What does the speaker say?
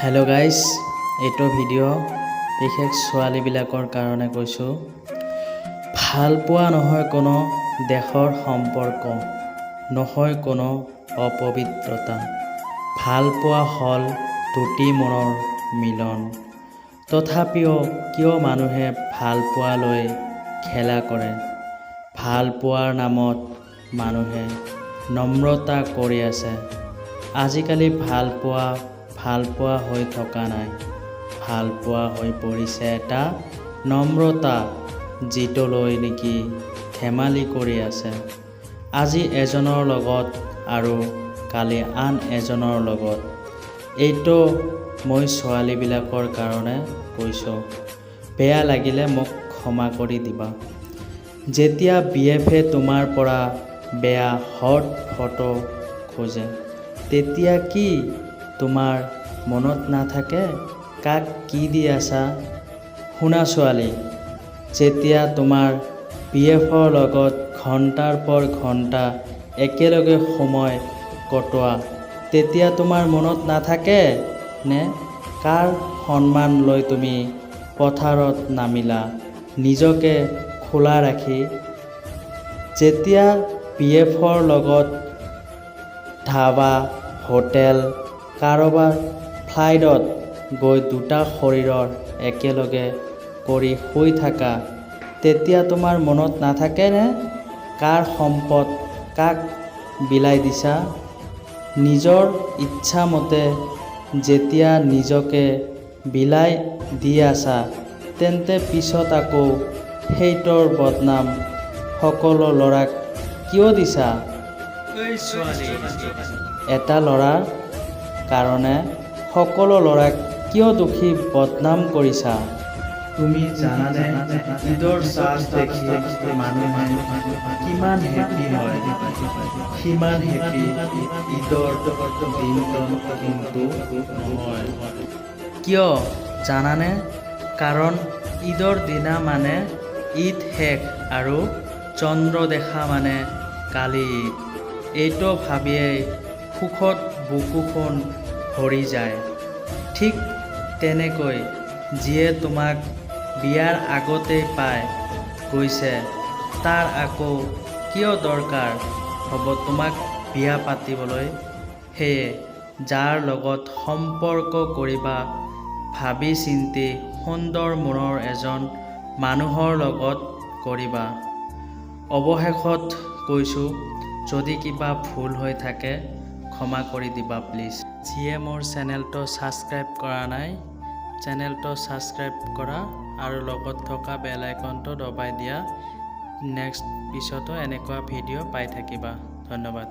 Hello' guys, এইটো video' বিশেষ ছোৱালীবিলাকৰ কাৰণে কৈছোঁ। ভাল পোৱা নহয় কোনো দেহৰ সম্পৰ্ক, নহয় কোনো অপবিত্ৰতা। ভাল পোৱা হ'ল দুটি মনৰ মিলন। তথাপিও কিয় মানুহে ভাল পোৱা লৈ খেলা কৰে? ভাল পোৱাৰ নামত মানুহে নম্ৰতা কৰি আছে। আজিকালি ভাল পোৱা ভাল পোৱা হৈ থকা নাই, ভাল পোৱা হৈ পৰিছে এটা নম্ৰতা, যিটো লৈ নেকি ধেমালি কৰি আছে। আজি এজনৰ লগত আৰু কালি আন এজনৰ লগত। এইটো মই ছোৱালীবিলাকৰ কাৰণে কৈছোঁ, বেয়া লাগিলে মোক ক্ষমা কৰি দিবা। যেতিয়া বি এফে তোমাৰ পৰা বেয়া হট ফটো খোজে, তেতিয়া কি তোমাৰ মনত নাথাকে কাক কি দি আছা? শুনা ছোৱালী, যেতিয়া তোমাৰ বি এফৰ লগত ঘণ্টাৰ পৰ ঘণ্টা একেলগে সময় কটোৱা, তেতিয়া তোমাৰ মনত নাথাকে নে কাৰ সন্মান লৈ তুমি পথাৰত নামিলা নিজকে খোলা ৰাখি? যেতিয়া বি এফৰ লগত ধাবা, হোটেল, কাৰোবাৰ ফ্লাইটত গৈ দুটা শৰীৰৰ একেলগে কৰি শুই থাকা, তেতিয়া তোমাৰ মনত নাথাকেনে কাৰ সম্পদ কাক বিলাই দিছা? নিজৰ ইচ্ছামতে যেতিয়া নিজকে বিলাই দি আছা, তেন্তে পিছত আকৌ সেইটোৰ বদনাম সকলো ল'ৰাক কিয় দিছা? এটা ল'ৰাৰ কাৰণে সকলো ল'ৰাক কিয় দোষী বদনাম কৰিছা? তুমি জানানে ঈদৰ চাঁদ দেখি মানুহে কিমান হেপী হয়? সিমান হেপী ঈদৰ দিনটো কিন্তু নহয়। কিয় জানানে? কাৰণ ঈদৰ দিনা মানে ঈদ শেষ আৰু চন্দ্ৰ দেখা মানে কালি ঈদ। এইটো ভাবিয়েই সুখত বুকুখন ভৰি যায়। ঠিক তেনেকৈ যিয়ে তোমাক বিয়াৰ আগতেই পাই গৈছে, তাৰ আকৌ কিয় দৰকাৰ হ'ব তোমাক বিয়া পাতিবলৈ? সেয়ে যাৰ লগত সম্পৰ্ক কৰিবা, ভাবি চিন্তি সুন্দৰ মনৰ এজন মানুহৰ লগত কৰিবা। অৱশেষত কৈছোঁ, যদি কিবা ভুল হৈ থাকে ক্ষমা কৰি দিবা প্লিজ। যিয়ে মোৰ চেনেলটো ছাবস্ক্ৰাইব কৰা নাই, চেনেলটো ছাবস্ক্ৰাইব কৰা আৰু লগত থকা বেল আইকনটো দবাই দিয়া। নেক্সট পিছতো এনেকুৱা ভিডিঅ' পাই থাকিবা। ধন্যবাদ।